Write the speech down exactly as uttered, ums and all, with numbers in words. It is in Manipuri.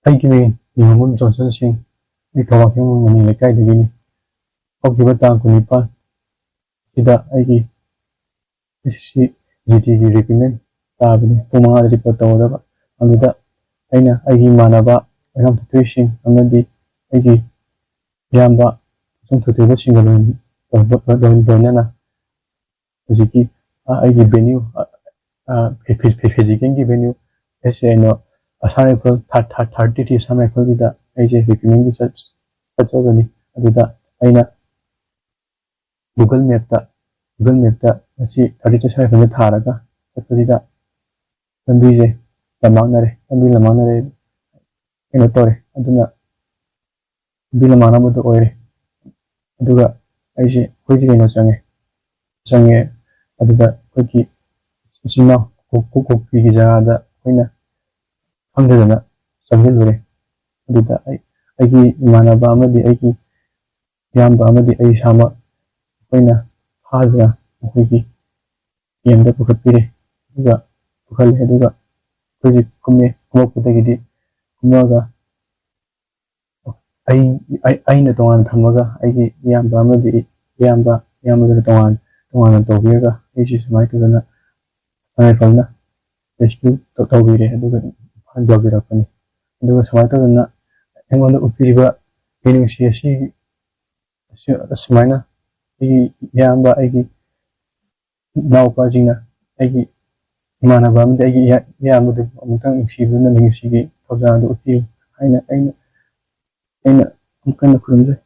ꯑꯩꯒꯤ ꯃꯤꯡ ꯅꯤꯉꯣꯝꯕꯝ ꯖꯣꯟꯁꯟ ꯁꯤꯡ꯫ ꯑꯩ ꯊꯧꯕꯥꯜ ꯈꯦꯡꯕꯝ ꯃꯅꯤ ꯂꯩꯀꯥꯏꯗꯒꯤꯅꯤ꯫ ꯍꯧꯈꯤꯕ ꯇꯥꯡ ꯀꯨꯟꯅꯤꯄꯥꯟ ꯁꯤꯗ ꯑꯩꯒꯤ ꯑꯦꯁ ꯑꯦꯁ ꯁꯤ ꯖꯤ ꯗꯤꯒꯤ ꯔꯤꯀ꯭ꯔꯨꯠꯃꯦꯟ ꯇꯥꯕꯅꯤ꯫ ꯄꯨꯡ ꯃꯉꯥꯗ ꯔꯤꯄꯣꯔꯠ ꯇꯧꯒꯗꯕ꯫ ꯑꯗꯨꯗ ꯑꯩꯅ ꯑꯩꯒꯤ ꯏꯃꯥꯟꯅꯕ ꯑꯣꯏꯅꯥꯝ ꯊꯣꯏꯊꯣꯏ ꯁꯤꯡ ꯑꯃꯗꯤ ꯑꯩꯒꯤ ꯏꯌꯥꯝꯕ ꯄꯨꯡ ꯊꯣꯏꯊꯣꯏꯕ ꯁꯤꯡꯒ ꯂꯣꯏ-, ꯂꯣꯏ-, ꯂꯣꯏ-, ꯂꯣꯏꯅꯅ ꯍꯧꯖꯤꯛꯀꯤ, ꯑ, ꯑꯩꯒꯤ ꯚꯦꯅ꯭ꯌꯨ, ꯑ, ꯑ, ꯐꯤ-, ꯐꯤ-, ꯐꯤ-, ꯐꯤꯖꯤꯀꯦꯜꯒꯤ ꯚꯦꯅ꯭ꯌꯨ, ꯑꯦꯁ A N O, Assam rifle ꯊꯥꯔ-, ꯊꯥꯔ-, ꯊꯥꯔꯇꯤ ꯊ꯭ꯔꯤ ꯑꯁꯥꯝ ꯔꯥꯏꯐꯜꯁꯤꯗ ꯑꯩꯁꯦ ꯔꯤꯀ꯭ꯔꯨꯠꯃꯦꯟꯒꯤ ꯆꯠ-, ꯆꯠꯆꯕꯅꯤ꯫ ꯑꯗꯨꯗ ꯑꯩꯅ ꯒꯨꯒꯜ ꯃꯦꯞꯇ, ꯒꯨꯒꯜ ꯃꯦꯞꯇ ꯉꯁꯤ ꯊꯥꯔꯇꯤ ꯊ꯭ꯔꯤ ꯑꯁꯥꯝ ꯔꯥꯏꯐꯜꯁꯦ ꯊꯥꯔꯒ ꯆꯠꯄꯁꯤꯗ ꯂꯝꯕꯤꯁꯦ ꯂꯝꯃꯥꯡꯅꯔꯦ, ꯂꯝꯕꯤ ꯂꯝꯃꯥꯡꯅꯔꯦ, ꯀꯩꯅꯣ ꯇꯧꯔꯦ꯫ ꯑꯗꯨꯅ ꯂꯝꯕꯤ ꯂꯝꯃꯥꯡꯅꯕꯗꯣ ꯑꯣꯏꯔꯦ꯫ ꯑꯗꯨꯒ ꯑꯩꯁꯦ, ꯑꯩꯈꯣꯏꯒꯤ ꯀꯩꯅꯣ ꯆꯪꯉꯦ, ꯆꯪꯉꯦ꯫ ꯑꯗꯨꯗ ꯑꯩꯈꯣꯏꯒꯤ ꯏꯆꯤꯟ ꯏꯅꯥꯎ ꯀꯣꯛ-, ꯀꯣꯛ-, ꯀꯣꯛꯄꯤꯒꯤ ꯖꯒꯥꯗ ꯑꯩꯈꯣꯏꯅ ꯈꯪꯗꯗꯅ ꯆꯪꯁꯤꯜꯂꯨꯔꯦ꯫ ꯑꯗꯨꯗ ꯑꯩ, ꯑꯩꯒꯤ ꯏꯃꯥꯟꯅꯕ ꯑꯃꯗꯤ ꯑꯩꯒꯤ ꯏꯌꯥꯝꯕ ꯑꯃꯗꯤ ꯑꯩ ꯏꯁꯥꯃꯛ ꯑꯩꯈꯣꯏꯅ ꯐꯥꯗꯨꯅ ꯑꯩꯈꯣꯏꯒꯤ ꯀꯦꯝꯗ ꯄꯨꯈꯠꯄꯤꯔꯦ꯫ ꯑꯗꯨꯒ ꯄꯨꯈꯠꯂꯦ꯫ ꯑꯗꯨꯒ ꯑꯩꯈꯣꯏꯁꯦ ꯀꯨꯝꯃꯦ꯫ ꯀꯨꯝꯃꯛꯄꯗꯒꯤꯗꯤ ꯀꯨꯝꯃꯛꯑꯒ ꯑꯩ, ꯑꯩ, ꯑꯩꯅ ꯇꯣꯉꯥꯟꯅ ꯊꯝꯃꯒ ꯑꯩꯒꯤ ꯏꯌꯥꯝꯕ ꯑꯃꯗꯤ ꯏꯌꯥꯝꯕ, ꯏꯌꯥꯝꯕꯗꯨꯅ ꯇꯣꯉꯥꯟ, ꯇꯣꯉꯥꯟꯅ ꯇꯧꯕꯤꯔꯒ ꯑꯩꯁꯦ ꯁꯨꯃꯥꯏꯅ ꯇꯧꯗꯅ ꯁꯥꯝ ꯔꯥꯏꯐꯜꯅ ꯔꯦꯁꯀ꯭ꯌꯨ ꯇꯧ-, ꯇꯧꯕꯤꯔꯦ꯫ ꯑꯗꯨꯒ ꯏꯝꯐꯥꯜ ꯌꯧꯕꯤꯔꯛꯄꯅꯤ꯫ ꯑꯗꯨꯒ ꯁꯨꯃꯥꯏꯅ ꯇꯧꯗꯅ ꯑꯩꯉꯣꯟꯗ ꯎꯠꯄꯤꯔꯤꯕ ꯃꯤꯅꯨꯡꯁꯤ ꯑꯁꯤ, ꯑꯁꯤ, ꯑꯁꯨꯃꯥꯏꯅ ꯑꯩꯒꯤ ꯏꯌꯥꯝꯕ, ꯑꯩꯒꯤ ꯏꯅꯥꯎꯄꯥꯁꯤꯡꯅ, ꯑꯩꯒꯤ ꯏꯃꯥꯟꯅꯕ ꯑꯃꯗꯤ ꯑꯩꯒꯤ ꯏꯌꯥ-, ꯏꯌꯥꯝꯕꯗꯨ ꯑꯃꯨꯛꯇꯪ ꯅꯨꯡꯁꯤꯕꯤꯗꯨꯅ ꯃꯤꯅꯨꯡꯁꯤꯒꯤ ꯊꯧꯖꯥꯜ ꯑꯗꯨ ꯎꯠꯄꯤꯌꯨ ꯍꯥꯏꯅ ꯑꯩꯅ, ꯑꯩꯅ ꯑꯃꯨꯛ ꯍꯟꯅ ꯈꯨꯔꯨꯝꯖꯔꯤ꯫